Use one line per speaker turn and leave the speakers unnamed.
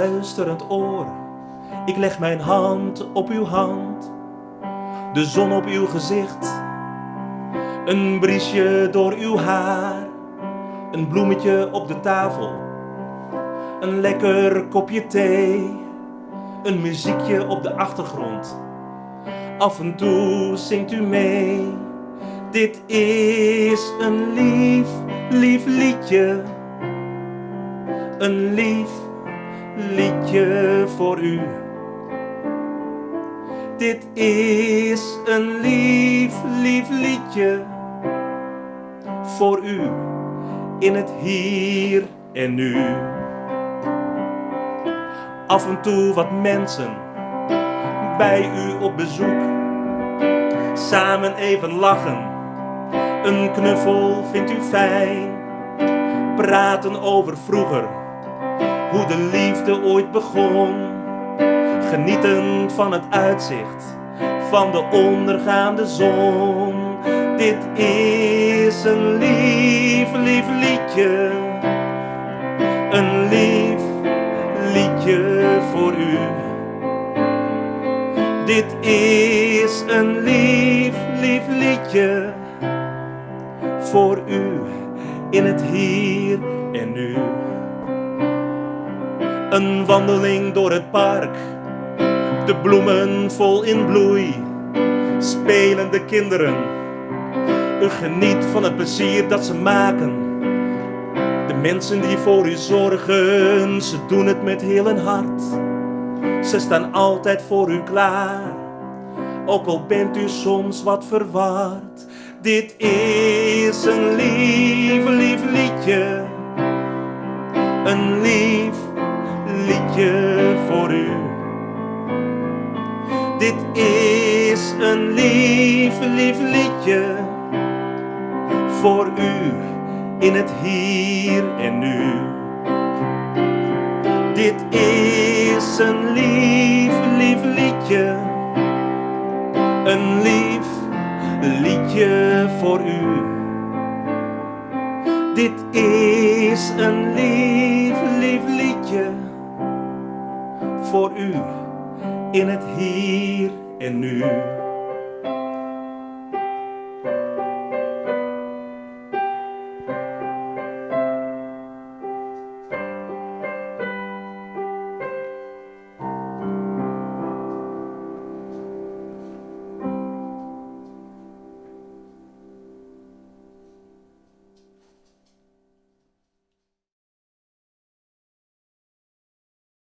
luisterend oor. Ik leg mijn hand op uw hand, de zon op uw gezicht. Een briesje door uw haar, een bloemetje op de tafel. Een lekker kopje thee, een muziekje op de achtergrond. Af en toe zingt u mee. Dit is een lief, lief liedje. Een lief liedje voor u. Dit is een lief, lief liedje voor u in het hier en nu. Af en toe wat mensen bij u op bezoek. Samen even lachen, een knuffel vindt u fijn. Praten over vroeger, hoe de liefde ooit begon. Genieten van het uitzicht van de ondergaande zon. Dit is een lief, lief liedje. Een lief liedje voor u. Dit is een lief, lief liedje voor u in het hier en nu. Een wandeling door het park, de bloemen vol in bloei, spelende kinderen. U geniet van het plezier dat ze maken. De mensen die voor u zorgen, ze doen het met heel hun hart. Ze staan altijd voor u klaar, ook al bent u soms wat verward. Dit is een lief, lief liedje, een lief liedje voor u. Dit is een lief, lief liedje voor u in het hier en nu. Dit is een lief, lief liedje, een lief liedje voor u. Dit is een lief, lief liedje voor u in het hier en nu.